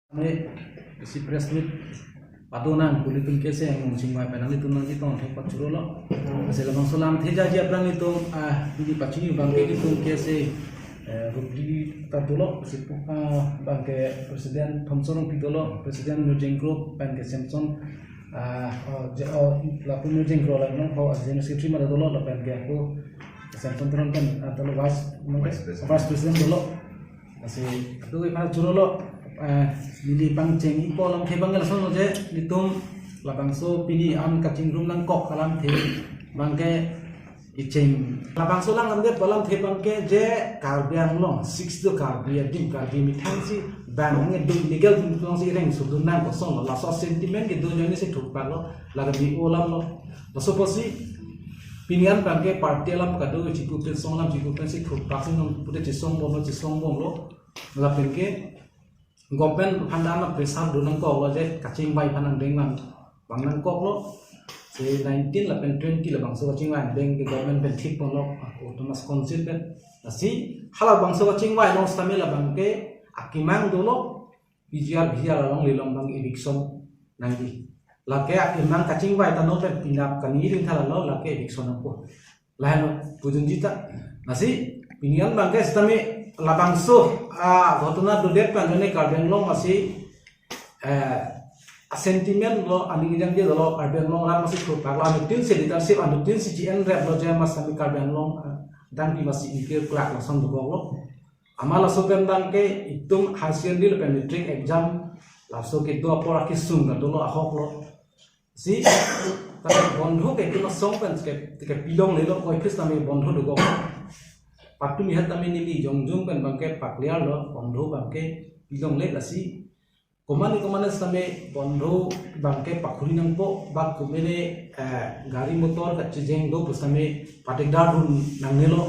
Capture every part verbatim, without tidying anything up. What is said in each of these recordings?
Kami isi press meet pado nang pu ilitum KSA angong chingvai pen nanglitum nangchetong thek pachuro lo. Lasi labangso lamthe jaji aphrang ilitum, ah, pini pachini abang ke ilitum KSA, eh, Rupli ta dolo, si, ah, abang ke President Thomson Rongpi dolo, President Nurjeng Group, abang ke Samson, ah, oh, je-, oh, lapu Nurjeng Group la nong ho, ah, General Secretary mara dolo, lapen ke ako Samson Teron pen, ah, dolo Vice, Vice President. Vice President dolo. Lasi, atu iphan churo lo, eh, neli pangcheng-ipo alamthe abang ke lason lo je, ilitum labangso pini an kachingrum nangkok alamthe abang ke icheng. Labangso lang lamdet alamthe abang ke je Karbi Anglong, six do Karbi adim, Karbi methang si bang nangdun, legal dun tong si reng sudun nang kosong lo, laso sentiment kedo ajoine si thukpak lo, lake bi olam lo. Laso apotsi, pini an abang ke party alam kado, chipu pen song alam, chipu pen si thukpak si non pute chesong bomlo, chesong bomlo. Lapen ke government aphan ta pressure do nangkok lo je kachingvai aphan nangdeng nang bang nangkok lo. Si nineteen lapen twenty labangso kachingvai angdeng ke government pen thik ponlo, ah, Autonomous Council pen. Lasi halabangso kachingvai along sitame labang ke akemang dolo, PGR, VGR along lelong abang eviction nangji. Lake akemang kachingvai ta non pen pinap kani ring thala lo, lake eviction nangpo. Lahenlo pujunji ta. Lasi pini an abang ke sitame labangso, ah, ghotona dodet pen ajoine Karbi Anglong masi, eh, a sentiment lo, aning jangje dolo, Karbi Anglong arat masi thukpak lo, anuttin si leadership, anuttin si G N rep lo je masi sitame Karbi Anglong, ah, dangpi masi ingkir klak lason dokok lo. Amat laso pen abang ke itum higher secondary lapen matric exam laso kedo apor akesung ta dolo, ahok lo. Si, tame bondho ke itum asong pen ke, ke pilongle lo, koiphis tame bondho dokok. Patumi hat tame neli jongjong pen abang ke pakliar lo, bondho abang ke pilongle. Lasi komatne komatne sitame bondho abang ke pakhuri nangpo, bak kumene, eh, gari motor kachejeng do pusitame padikdar dun nangnelo,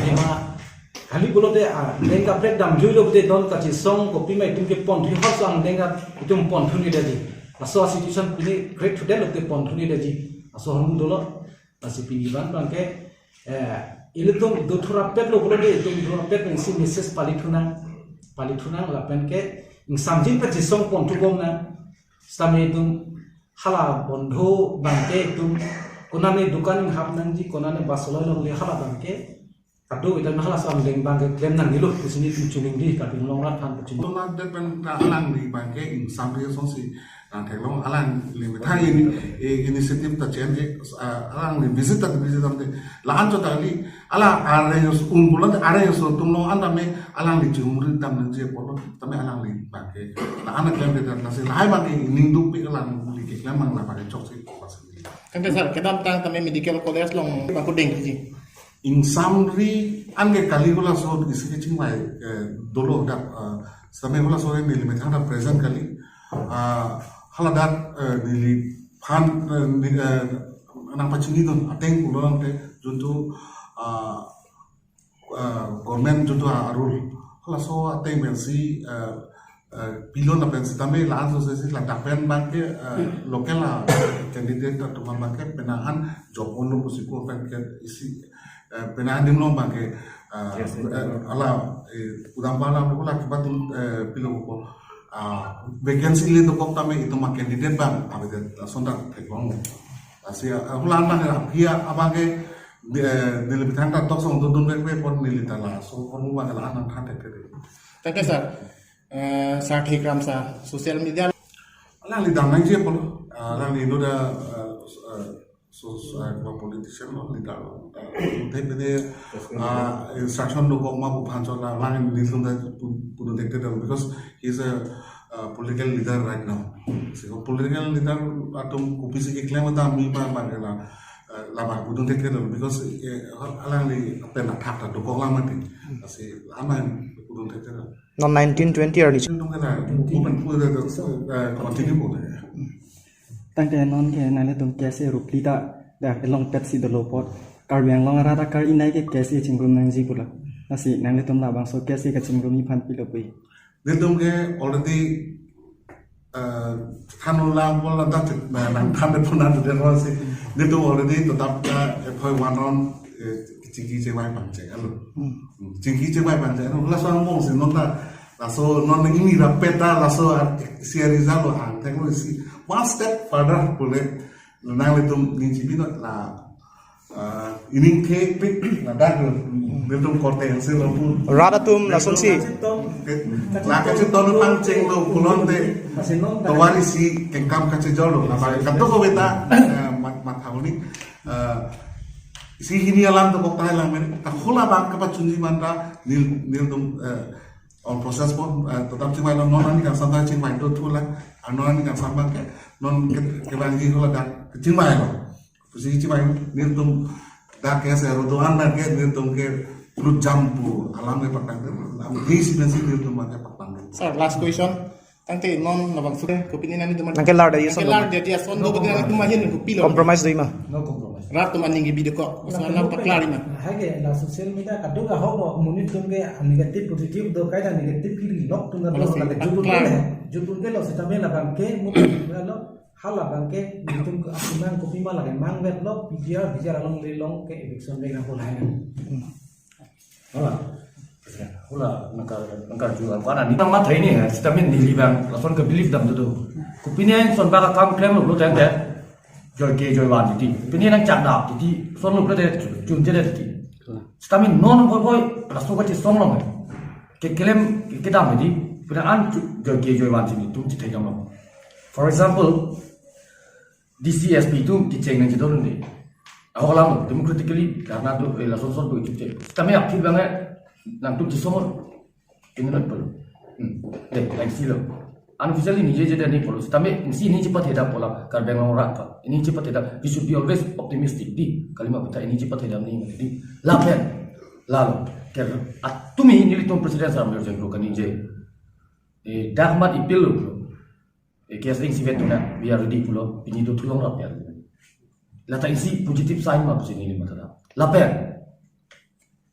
tema kali pulote, ah, angdeng kaprek damjui lo pute don kachesong kopima itum ke ponthu, hor so angdeng ka itum ponthu ni daji. Laso situation pini create thudet lote ponthu ni daji. Laso ahormu dolo. Lasi pini abang abang ke, eh, ilitum do thurapet lo pulote itum thurapet pensi message pali thunang, pali thunang lapen ke ingsamjin pachesong ponthu bomnang. Sitame itum hala bondho abang ke itum konane dukan inghap nangji, konane bus aloi longle, hala abang ke adu itum halaso angdeng abang ke klem nangnelo pusi nelitum chiningri, Karbi Anglong arat aphan chiningri. Tona de pen ta alangli abang ke ingsamri asonsi nangtheklong, alangli methang ini, eh, initiative ta change, ah, alangli visit ta visit tame la-an chot kali, ala arrange un bulan arrange so tum lo an tame alangli chingri dam nangji apotlo tame alangli abang ke la-an klem de ta lasi lahai abang ke ning dukpik, alangli keklem abang la abang ke chokche ko pasi. Tangte sir, kedamtang tame medical college along bangko dengji. Ingsamri an ke kali halaso isi kachingvai, eh, dolo dak, eh, sitame halaso neli methang ta present kali. Ah, haladak, eh, neliphan, eh, ne-, eh, nangpachinidun ateng pulo tangte juntu, ah, ah, government juntu a-rule. Halaso ateng pensi, ah, ah, pilon lapen sitame la-an so sesi ladak pen abang ke, ah, local a candidate atum abang ke penang an job onlo pusi ko pen ke isi, ah, penang an dim long abang ke, ah, yes, eh, ala, eh, udang bala ko la kibat, eh, pilo ko, ah, vacancy le dokok tame itum a candidate abang avedet ason ta theklong. Lasi, ah, hulan abang ke aphi abang ke, eh, neli methang ta toksong dodun vekve apot neli ta laso ahormu abang ke la-an nangthan thekthe. Thank you, sir. Eh, sir Thekram sir, social media. Alangli dam nangji apot, ah, alangli inut a, ah, ah, so, so, ah, politician lo, leader lo. Ah, uthe pede, ah, instruction dokok ma pu aphan chot la, alangli nelitum ta pu-, pudun thekthedet, because he is a, ah, political leader right now. So political leader atum kopisi keklem ta mi ma abang ke la, ah, labang pudun thekthedet, because, eh, alangli pen athak ta dokok lang mati. Lasi aman pudun thekthedet. Non nineteen twenty arni. Nung kena, bukan pura, eh, continue pura ya. Tangte non ke nanglitum KSA Rupli ta dak elongpet si dolo apot Karbi Anglong arat akar inai ke KSA chingrum nangji pulo. Lasi nanglitum labangso KSA kachingrumji aphan pilo pu. Nelitum ke already, eh, than ulang pon la dak, eh, nangthan de pon dak de pon si. Nelitum already tetap ke, eh, point one round, eh, chingki chevai pangcheng alo. Hmm. Hmm, chingki chevai pangcheng alo. Laso angbong si non ta Laso non ini rapet ta laso ar-, isi arizal lo angthek lo isi. One step further pule nanglitum ning chibi non la, ah, ining thepik ladak lo. Nelitum korte hasil lo pu. Rat atum lasonsi. La kachetong pangcheng lo pulote. Tovar isi kengkam kachejor lo. Labang kadokave ta, eh, mat-, matha huni. Eh, isi hini alam dokok tahai lang men. Ta hala abang kapachunji man ta nel-, nelitum, eh, on process po, eh, totam chingvai lo, non ani kangsam ta chingvai do thu la, ah, non ani kangsam abang ke, non ke, kevangji haladak chingvai lo. Pusi chingvai nelitum dak ke se ro do-an abang ke nelitum ke lut jam pu alam ke patang, alam ke si nasi nelitum abang ke patang. Sir, last question. Tangte non labangso ke, kopine nangtum? Nangkelar da, yes, nangkelar da, yes, on do, kopine nangtum ahin kopilo? Compromise do ma? No compromise. Rat atum aning kebi dokok. Laso alam paklar ma? Hage, la social media kadokave ahok monit atum ke negative positive do, kaita negative ke lok atum. Laso la ke jutun paklar ke le. Jutun ke lo sitame labang ke mu lo, hala abang ke nelitum ke akunang kopima lake mangvet lo, P G R, P G R along le long ke eviction le nang holai. Hala. Hala, nangka, nangkarju abang ko-an ani. Nang mathai ni, eh, sitame neli abang lason ke believe dam do. Kopine ason abang akam klem lo tangte. Joike joivan titi. Kopine nangchak dap titi. Son lo tangte chunche titi. Sitame non boi boi laso kachesong long. Keklem kedam titi. Pina an chu-, joike joivan titi tum chethai dam long. For example, D C S P atum kecheng nangchedon de. Ahok alam democratically dharna do, eh, lason son do itum che. Sitame aphi abang, eh, nangtum chesong. Ini not polo. Hmm. De, like silo. Unofficially ningjeje de ni polo. Sitame isi ningje pathedam pu la Karbi Anglong arat pa. Ningje pathedam. We should be always optimistic. Di, kalima pita ningje pathedam ni mati di. Lapen. Lalo. Ke atumi nelitum President Sir Mayor Jengkro kaningje. Eh, dak mat ipil lo. Eh, K S A isi vet tuna, we are ready pulo, pini do thulong rap ya. Lata isi positive sign ma pusi neli matha dam. Lapen.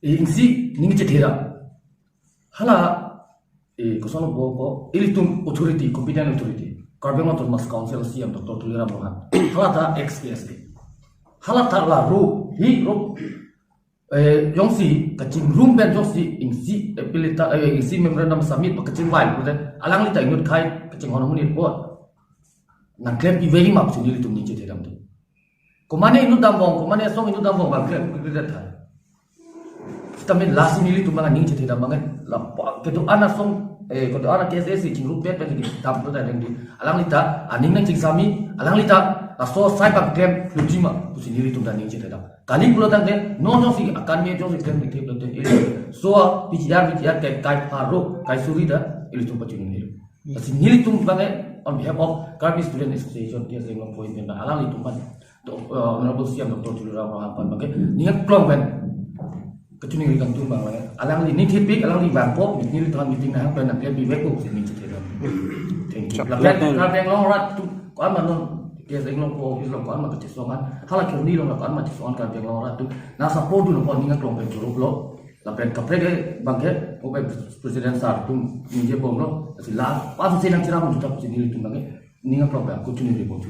Eh, isi ningje thera. Hala, eh, koson lo bo ko, ilitum authority, competent authority. Karbi Anglong Autonomous Council C E M Doctor Tuliram Ronghang. Hala ta ex K S A. Hala ta la ro, hi ro, eh, jongsi kachingrum pen jongsi isi appeal ta, eh, isi memorandum submit ba kachingvai pute, alangli ta inut khai kachinghon amonit po. Nangklem pi veri ma pusi nelitum ningje thedam de. Komane inut dambom, komane asong inut dambom ba klem kikri thai. Sitame lasi nelitum abang ningje thedam abang la pa, kedo-an asong, eh, kedo-an K S A si chingrum pen pen di dam pute deng di. Alangli ta aning nangchingsami, alangli ta laso asai abang klem luji ma pusi nelitum ta ningje thedam. Kali pulo tangte, non jongsi akan me jongsi klem dikte pulote, eh, so P G R, P G R ke kai pharo, kai suri ta, ilitum pachun ni. Lasi nelitum abang, eh, on behalf of Karbi Student Association, K S A Inglong point pen alanglitum abang. Do, eh, Honorable C E M Doctor Tuliram Ronghang aphan abang ke, ning aklong pen. Kachiningri kangtung abang, eh. Alangli ningthipik, alangli vangpo, nelitum meeting nang pen nangklem pi vekpo, ningje thedam. Thank you. Chak. Lapen, lapen Karbi Anglong arat atum, ko-an ma non, K S A Inglong ko office along ko-an ma kachesong an, hala kerni along ko-an ma chesong an Karbi Anglong arat atum, nang support dun apot ning aklong pen choro lo, lapen kaprek abang ke, ko pen President Sir atum ningje bomlo, lasi la, pasu se nangchiram juta pusi nelitum abang ke, ning aklong pen kuchuni ri bom.